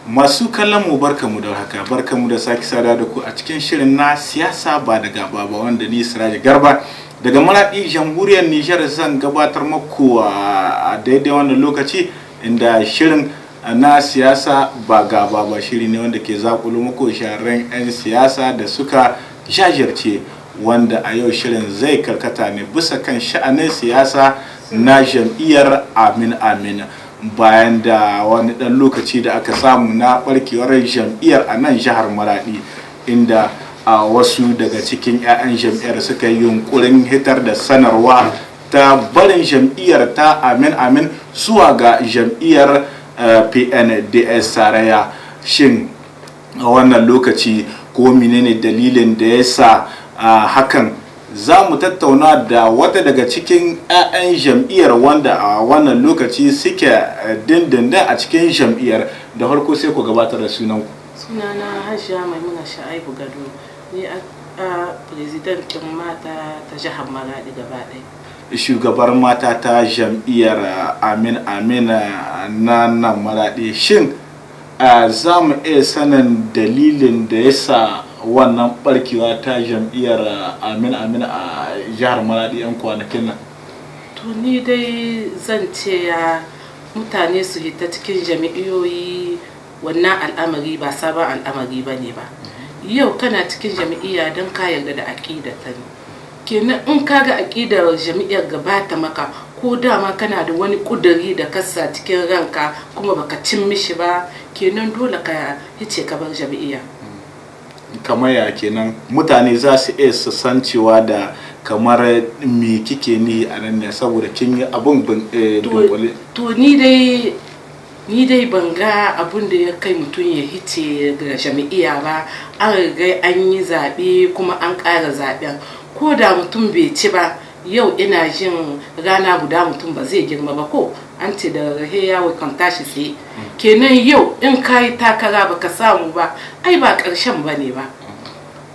Masu kallon mu, barkamu da haka, barkamu da sake sada da ku a cikin shirin na Siyasa Ba da Gaba Ba, wanda ni Siraji Garba daga Maraɗi, Jamhuriyar Nijar, zan gabatar maku a daidai wannan lokaci, inda shirin na Siyasa Ba Gaba Ba shiri ne wanda ke zakulo muku shahararren 'yan siyasa da suka jajirce, wanda a yau shirin zai karkata ne bisa kan sha'anin siyasa na jam'iyyar Amin Amin, bayan da wani ɗan lokaci da aka samu na barkewar jam'iyyar a nan jihar Maradi, inda a wasu daga cikin 'ya'yan jam'iyyar suka yi yunkurin hitar da sanarwa ta barin jam'iyyar ta Amin Amin zuwa ga jam'iyyar PNDS Tarayya. Shin a wannan lokaci ko menene dalilin da ya sa hakan? Za mu tattauna da wata daga cikin 'ya'yan jam'iyyar wanda a wannan lokaci suke dindindin a cikin jam'iyyar. Da farko sai ku gabatar da sunanku. Sunana Hajiya Maimuna Sha'aibu Gado, ni a president mata ta jihar Maradi gaba ɗaya. Shugabar mata ta jam'iyyar Amin Amin na nan Maradi. Shin za mu iya sanin dalilin da ya sa wannan barkewa ta jam'iyyar Amin Amin a jihar Maradi 'yan kwanakin nan? To, ni dai zan ce ya mutane su hita cikin jami'iyoyi, wannan al'amari ba sabon al'amari ba ne ba. Yau kana cikin jami'iyya don ka yarda da aƙida ta ne. Kenan in ka ga aƙidar jami'ar gabata maka, ko dama kana da wani ƙuduri da kasa cikin ranka kuma baka cin mishi ba, kenan dole ka hice ka bar jami'iyya. Kamar ya kenan mutane za su iya su san cewa da kamar me kike ni a nan ne, saboda kin yi abun dunkule? To, ni dai ban ga abun da ya kai mutum ya hice ga jami'iyya ba. An riga an yi zaɓe kuma an ƙara zaɓen, ko da mutum bai ci ba. Yau ina jin rana guda mutum ba zai girma ba, ko an ce da rarrahe yawo kan tashi tsaye. Kenan yau in ka yi takara baka samu ba, ai ba ƙarshen ba ne ba,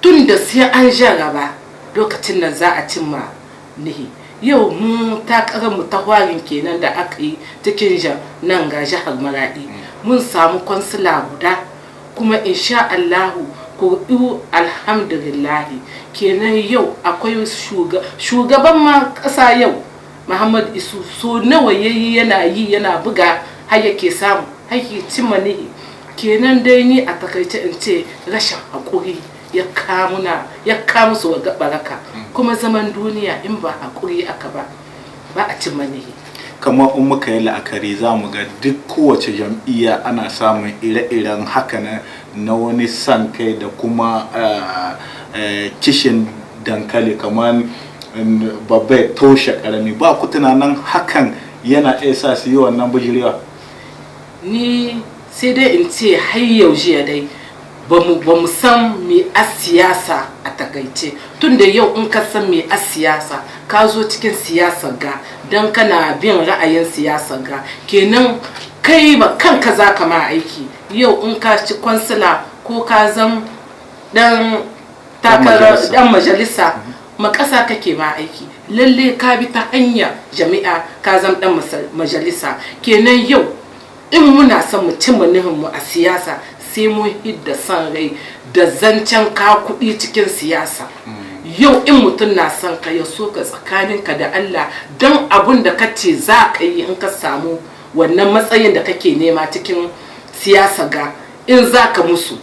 tun da sai an jarraba lokacin nan za a cimma nihi. Yau mu takarar mu ta hwarin kenan da aka yi cikin nan ga jihar Maradi, mun samu kwansila guda, kuma insha Allahu kuri'u alhamdulillahi. Kenan yau akwai shugaban ma ƙasa yau, Muhammad Isu, so nawa yayi yana yi yana buga har yake samu, har yake cimma nihi. Kenan dai ni a takaice in ce rashin haƙuri ya kamuna ya kamu su ga baraka. Kuma zaman duniya in ba haƙuri aka ba, ba a cimma nihi. Kamar in muka yi la'akari, za mu ga duk kowace jam'iyya ana samun ire-iren haka na wani san kai da kuma kishin dankali, kamar babba ya toshe karami. Ba ku tunanin hakan yana iya sa su yi wannan bijirewa? Ni sai dai in ce har yaushe dai ba mu san me a siyasa a takaice, tunda yau in ka san me a siyasa, ka zo cikin siyasar ga don kana bin ra'ayin siyasar ga, kenan kai ba kanka za ka ma aiki. Yau in ka ci kwansila ko ka zan dan takarar dan majalisa, ma ƙasa kake ma aiki. Lalle ka bi ta hanya jami'a ka zan dan majalisa. Kenan yau in muna son mu cimma mu a siyasa, sai mun hidda son rai da zancen ka kuɗi cikin siyasa. Yau in mutum na son ka, ya so ka tsakaninka da Allah, don abun da ka ce za ka yi in ka samu wannan matsayin da kake nema cikin siyasa ga, in za ka musu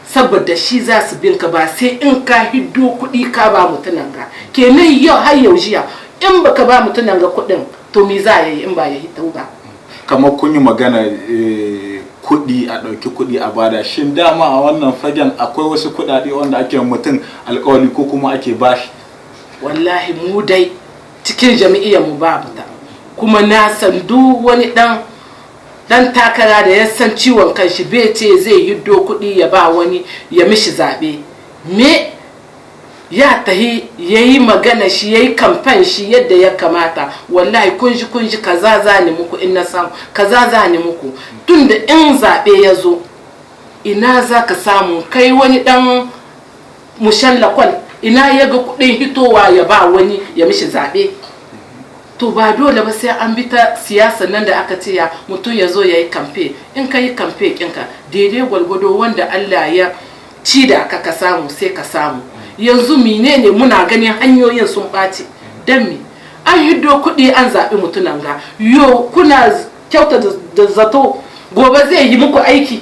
saboda shi, za su bin ka, ba sai in ka hiddo kuɗi ka ba mutunan ga. Kenan yau har yau jiya in baka ba mutunan ga kuɗin, to me za a yi in ba ya hito ba? Kamar kun yi magana kuɗi, a ɗauki kuɗi a bada. Shin dama a wannan fagen akwai wasu kuɗaɗe wanda ake mutum alkawali ko kuma ake bashi? Wallahi mu dai cikin jami'iyyar mu babu ta, kuma na san duk wani dan takara da ya san ciwon kanshi bai ce zai hiddo kuɗi ya ba wani ya mishi zaɓe. Me Ya tahi ya yi magana shi, ya yi kamfen shi yadda ya kamata. Wallahi kun ji, kun ji, kaza za ni muku in na samu, kaza za ni muku. Tunda in zaɓe ya zo, ina za ka samu kai wani ɗan mushallakwal, ina ya ga kuɗin hitowa ya ba wani ya mishi zaɓe? To ba dole ba sai an bi ta siyasa nan da aka ce ya mutum ya zo ya yi kamfe. In ka yi kamfe kinka daidai gwargwado, wanda Allah ya ci da ka samu, sai ka samu. Yanzu menene muna ganin? Hanyoyin sun ɓaci. Don me an hiddo kuɗi an zaɓi mutunan ga yo? Kuna kyauta da zato gobe zai yi muku aiki?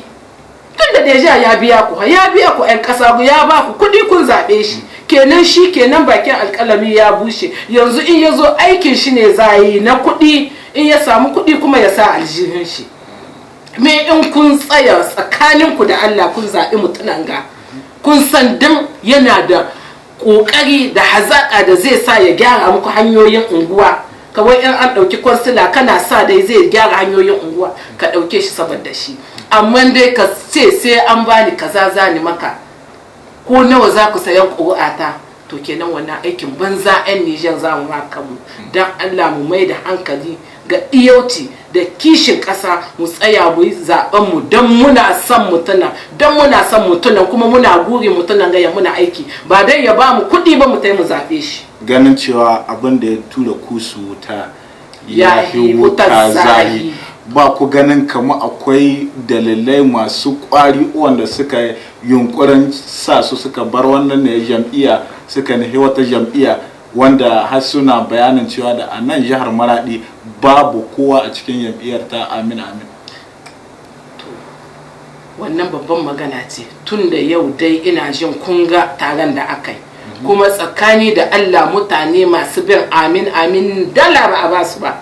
Tun da déjà ya biya ku, ya biya ku 'yan ƙasa, ya ba ku kuɗi kun zaɓe shi, kenan shi kenan bakin alƙalami ya bushe. Yanzu in ya zo, aikin shi ne za yi na kuɗi. In ya samu kuɗi kuma ya sa aljihun shi. Me in kun tsaya tsakaninku da Allah, kun zaɓi mutunan ga, kun san dan yana da ƙoƙari da hazaƙa da zai sa ya gyara muku hanyoyin unguwa, kawai in an ɗauki kwansila kana sa dai zai gyara hanyoyin unguwa, ka ɗauke shi saboda shi. Amma dai ka ce sai an bani kaza zani maka, ko nawa za ku sayan ƙuri'ata, to kenan wannan aikin banza 'yan Nijar za mu kanmu. Don Allah mu mai da hankali ga iyauci da kishin ƙasa, mu tsaya mu yi zaben mu don muna son mutuna, don muna son mutunan, kuma muna guri mutunan ga ya muna aiki, ba dai ya ba mu kuɗi ba mu tai mu zaɓe shi. Ganin cewa abin da ya tura kusu wuta ya ya hi wuta wutar zahi, zahi. Ba ku ganin kama akwai dalilai masu kwari wanda suka yunkurin sa su suka bar wannan ne jam'iyya suka nufi wata jam'iyya, wanda har suna bayanin cewa da a nan jihar Maradi babu kowa a cikin jam'iyyar ta Amin Amin? Wannan babban magana ce. Tun da yau dai ina jin kun ga taron da aka yi, kuma tsakani da Allah mutane masu bin Amin Amin, dala ba a basu ba,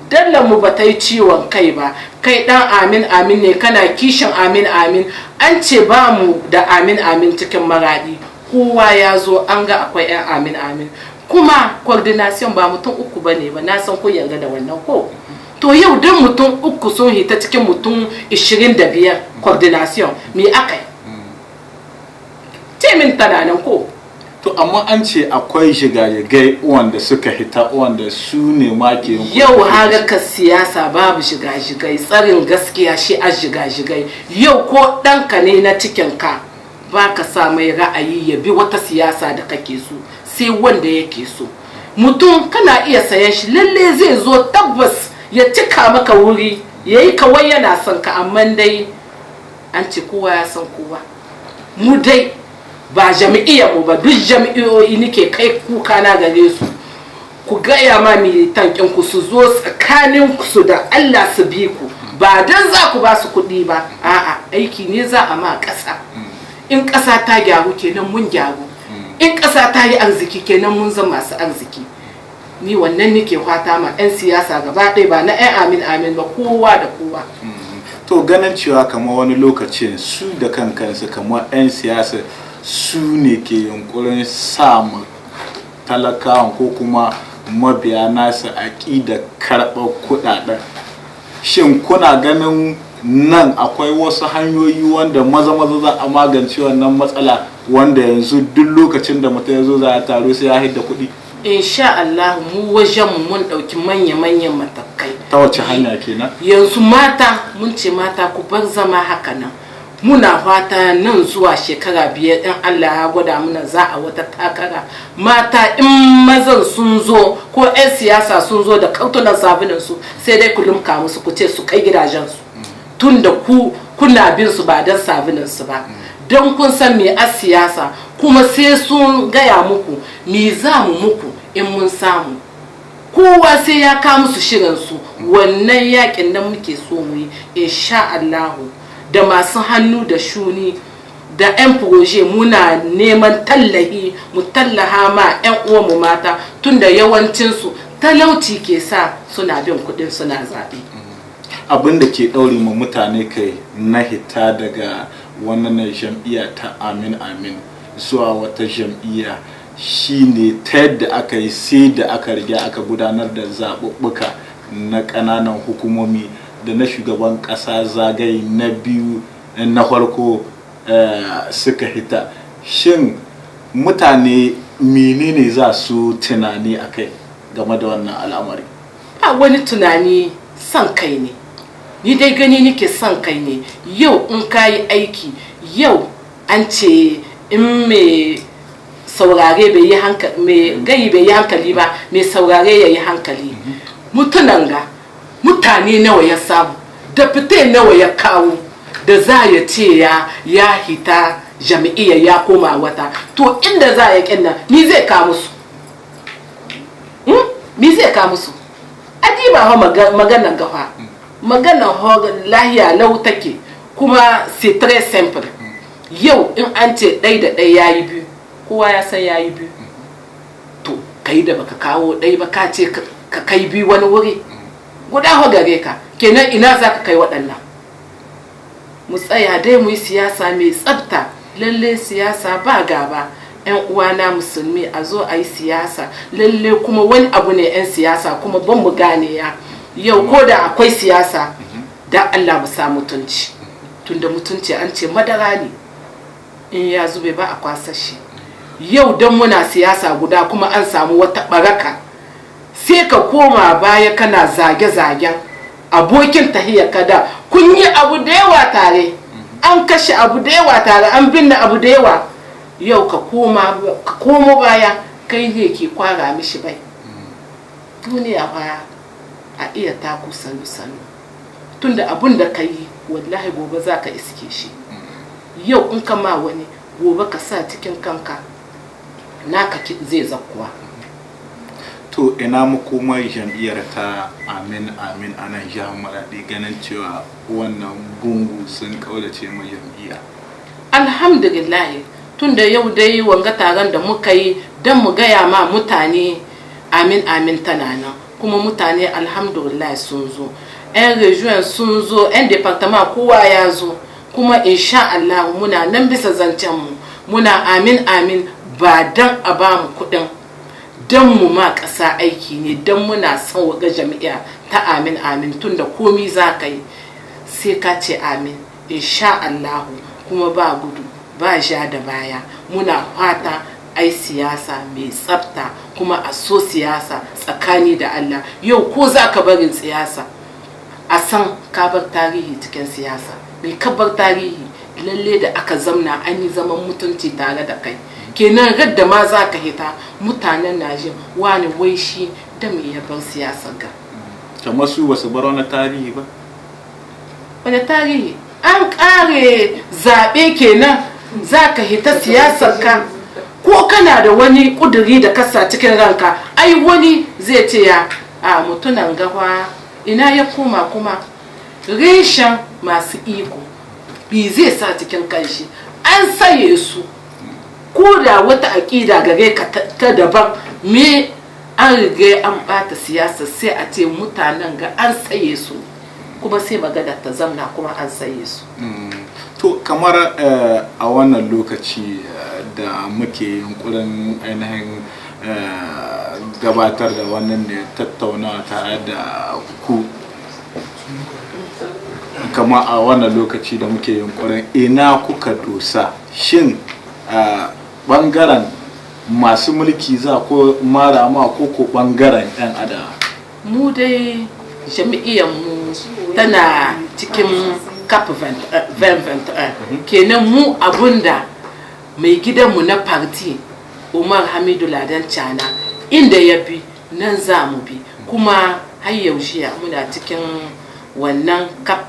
dala mu ba ta yi ciwon kai ba. Kai dan Amin Amin ne, kana kishin Amin Amin. An ce ba mu da Amin Amin cikin Maradi. Kowa ya zo an ga akwai 'yan Amin Amin, kuma coordination ba mutum uku ba ne ba. Na san kun yarda da wannan ko? To yau dan mutum uku sun hita cikin mutum 25 coordination, me aka yi? Ce min tana nan ko? To amma an ce akwai shiga-shigai wanda suka hita, wanda su ne ma ke yin Yau harkar siyasa babu shiga-shigai. Tsarin gaskiya shi a shiga-shigai. Yau ko ɗanka ne na cikinka, ba ka sa mai ra'ayi ya bi wata siyasa da kake so, sai wanda yake so. Mutum kana iya sayan shi, lalle zai zo tabbas ya cika maka wuri, ya yi kawai yana son ka, amma dai an ce kowa ya san kowa. Mu dai ba jami'iyyar mu ba, duk jami'o'i nike kai kuka na gare su: ku gaya ma militan ku su zo tsakanin su da Allah su bi ku, ba dan za ku ba su kuɗi ba, a'a, aiki ne za a ma ƙasa. In ƙasa ta gyaru, kenan mun gyaru. In ƙasa ta yi arziki, kenan mun zama masu arziki. Ni wannan nike fata ma 'yan siyasa gaba ɗaya, ba na 'yan Amin Amin ba, kowa da kowa. To ganin cewa kamar wani lokacin su da kan kansu kamar 'yan siyasa su ne ke yunkurin samun talakawan ko kuma mabiya nasu aƙida karɓar kuɗaɗen, shin kuna ganin nan akwai wasu hanyoyi wanda maza-maza za a magance wannan matsala, wanda yanzu duk lokacin da mutum ya zo za a taro sai ya hidda kuɗi? Insha Allah mu wajen mu mun ɗauki manya-manyan matakai. Ta wace hanya kenan? Yanzu mata, mun ce mata ku bar zama haka nan. Muna fata nan zuwa shekara 5, in Allah ya gwada muna za a wata takara, mata in mazan sun zo ko 'yan siyasa sun zo da kautunan sabunan su, sai dai ku lumka musu, ku ce su kai gidajensu, tun da ku kuna bin su ba don sabunan su ba, don kun san me a siyasa. Kuma sai sun gaya muku me za mu muku in mun samu. Kowa sai ya kawo musu shirin su. Wannan yakin nan muke so mu yi insha Allahu, da masu hannu da shuni da 'yan projet. Muna neman tallahi, mu tallaha ma 'yan uwanmu mata, tunda yawancinsu talauci ke sa suna bin kudin suna zaɓe. Abin da ke ɗaure ma mutane kai na hita daga wannan jam'iyya ta Amin Amin zuwa wata jam'iyya shine ta yadda aka yi sai da aka riga aka gudanar da zaɓuɓɓuka na ƙananan hukumomi da na shugaban ƙasa zagaye na biyu, na farko, suka hita. Shin mutane Menene za su tunani a kai game da wannan al'amari? Ba wani tunani, son kai ne. Ni dai gani nike son kai ne. Yau in ka yi aiki, yau an ce in mai saurare bai yi hankali, mai gayi bai yi hankali ba, mai saurare ya yi hankali. Mutunan ga mutane nawa ya samu, da fite nawa ya kawo da za ya ce ya hita jam'iyya ya koma wata? To, inda za ya kinna ni zai kawo musu? Mi zai kawo musu? Adiba ha, maganan gafa, maganan ho lahiya lau take, kuma c'est très simple. Yau in an ce ɗai da ɗai yayi biyu, kowa ya san yayi biyu. To, kai da baka kawo ɗai ba, ka ce ka kai biyu wani wuri guda ho gare ka kenan, ina za ka kai waɗannan? Mu tsaya dai mu yi siyasa mai tsafta. Lalle siyasa ba gaba. Yan uwana musulmi, a zo a yi siyasa. Lalle kuma wani abu ne yan siyasa kuma ban mu gane ya yau, ko da akwai siyasa, da Allah mu sa mutunci, tunda mutunci an ce madara ne, in ya zube ba a kwasa shi. Yau don muna siyasa guda kuma an samu wata baraka, sai ka koma baya kana zage-zagen abokin tahiyar kada. Kun yi abu da yawa tare, an kashe abu da yawa tare, an binne abu da yawa. Yau ka koma, ka komo baya, kai ne ke kwara mishi bai. Duniya fa a iya taku sannu-sannu, tunda abun da ka yi, wallahi gobe za ka iske shi. Yau in ka ma wani, gobe ka sa cikin kanka naka zai zakkuwa. To, ina makomar jam'iyyar ta Amin Amin a nan jihar Maradi, ganin cewa wannan gungu sun kaurace ma jam'iyya? Alhamdulillah, tunda yau dai wanga taron da muka yi don mu gaya ma mutane Amin Amin tana nan, kuma mutane alhamdulillah sun zo, 'yan region sun zo, 'yan département, kowa ya zo. Kuma insha Allah muna nan bisa zancen mu, muna Amin Amin ba dan a ba mu kuɗin, don mu ma ƙasa aiki ne, don muna son waga jami'a ta Amin Amin. Tunda komi za ka yi sai ka ce amin, insha Allahu. Kuma ba gudu ba ja da baya. Muna fata ai siyasa mai tsafta, kuma a so siyasa tsakani da Allah. Yau ko za ka barin siyasa, a san ka bar tarihi cikin siyasa. Mai ka bar tarihi? Lalle da aka zamna an yi zaman mutunci tare da kai kenan. Radda ma za ka hita, mutanen na jin wani wai shi da me ya bar siyasar ga. Kamar su basu bar wani tarihi ba? Wani tarihi? An kare zaɓe kenan za ka hita siyasar ka, ko kana da wani ƙuduri da kasa cikin ranka, ai wani zai ce ya a mutunan gawa ina ya koma. Kuma reshen masu iko bi zai sa cikin kanshi an saye su, ko da wata aƙida gare ka ta daban, me an riga an bata siyasa, sai a ce mutanen ga an saye su, kuma sai magana ta zamna kuma an saye su. To, kamar a wannan lokaci da muke yunkurin ainihin gabatar da wannan ne tattaunawa tare da ku, kama a wannan lokaci da muke yunkurin, ina kuka dosa? Shin bangaren masu mulki za ko mara ma, ko bangaren 'yan adawa? Mu dai mu tana cikin CAP 2021 kenan. Mu abunda mai gidanmu na parti, Umar Hamidu Ladan Chana, inda ya bi nan za mu bi. Kuma har yaushe muna cikin wannan CAP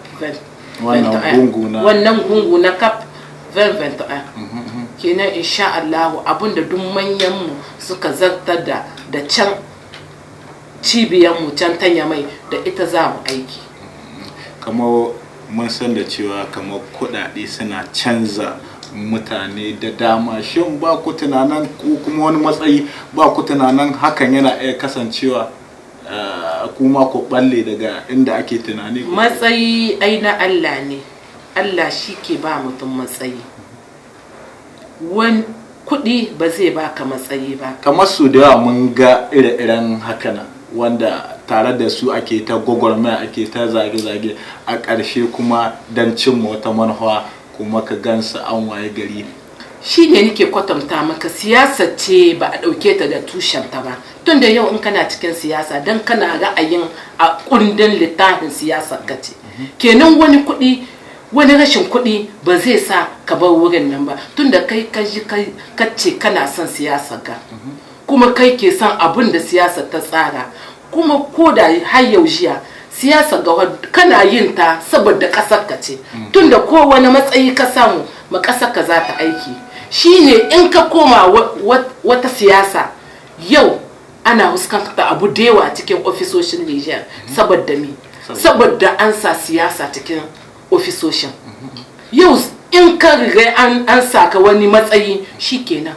2021, wannan gungu na CAP 2021 kenan. Insha Allahu, abinda duk manyanmu suka zartar da can cibiyarmu can ta Yamai, da ita za mu aiki. Kamar mun san da cewa kamar kudade suna canza mutane da dama. Shin ba ku tunanin ko kuma wani matsayi, ba ku tunanin hakan yana iya kasancewa kuma ku balle daga inda ake tunani? Matsayi ai na Allah ne. Allah shi ke ba mutum matsayi. Wani kuɗi ba zai baka matsayi ba. Kamar su da yawa mun ga ire-iren hakanan, wanda tare da su ake ta gwagwarmaya, ake ta zage-zage, a ƙarshe kuma don cimma wata manufa kuma ka gansu an waye gari. Shi ne nake kwatanta maka, siyasa ce ba a ɗauke ta da tushenta ba. Tunda yau in kana cikin siyasa, don kana ra'ayin a kundin littafin siyasar ka ce, kenan wani kuɗi, wani rashin kuɗi ba zai sa ka bar wurin nan ba, tunda kai ka ji ka ce kana son siyasar ka, kuma kai ke son abin da siyasar ta tsara. Kuma ko da har yau jiya siyasa ga kana yin ta saboda ƙasar ka ce, tunda ko wani matsayi ka samu ma ƙasar ka za ta aiki. Shine in ka koma wata siyasa, yau ana huskanta abu da yawa cikin ofisoshin Niger. Saboda me? Saboda an sa siyasa cikin ofisoshin. Yau in ka riga an saka wani matsayi, shikenan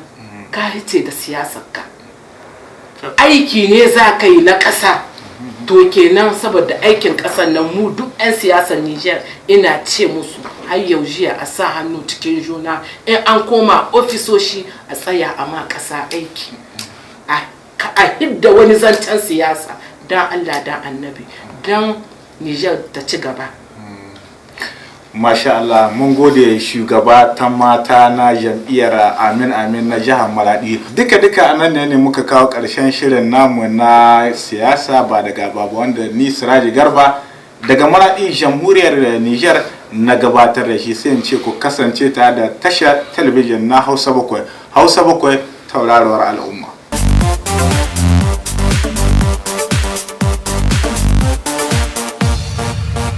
ka hice da siyasar ka, aiki ne za ka yi na ƙasa. To kenan saboda aikin ƙasar nan, mu duk 'yan siyasar Niger ina ce musu har yau jiya a sa hannu cikin juna, in an koma ofisoshi a tsaya a ma ƙasa aiki, a hidda wani zancen siyasa, don Allah, don Annabi, don Niger ta ci gaba. Masha Allah, mun gode, shugaba ta mata na jam'iyyar Amin Amin na jihar Maradi. Duka duka a nan ne muka kawo ƙarshen shirin namu na siyasa ba da gaba ba, wanda ni Siraji Garba daga Maradi, jamhuriyar Niger, na gabatar da shi. Sai in ce ku kasance tare da tashar talabijin na Hausa 7, Hausa 7, tauraruwar al'umma.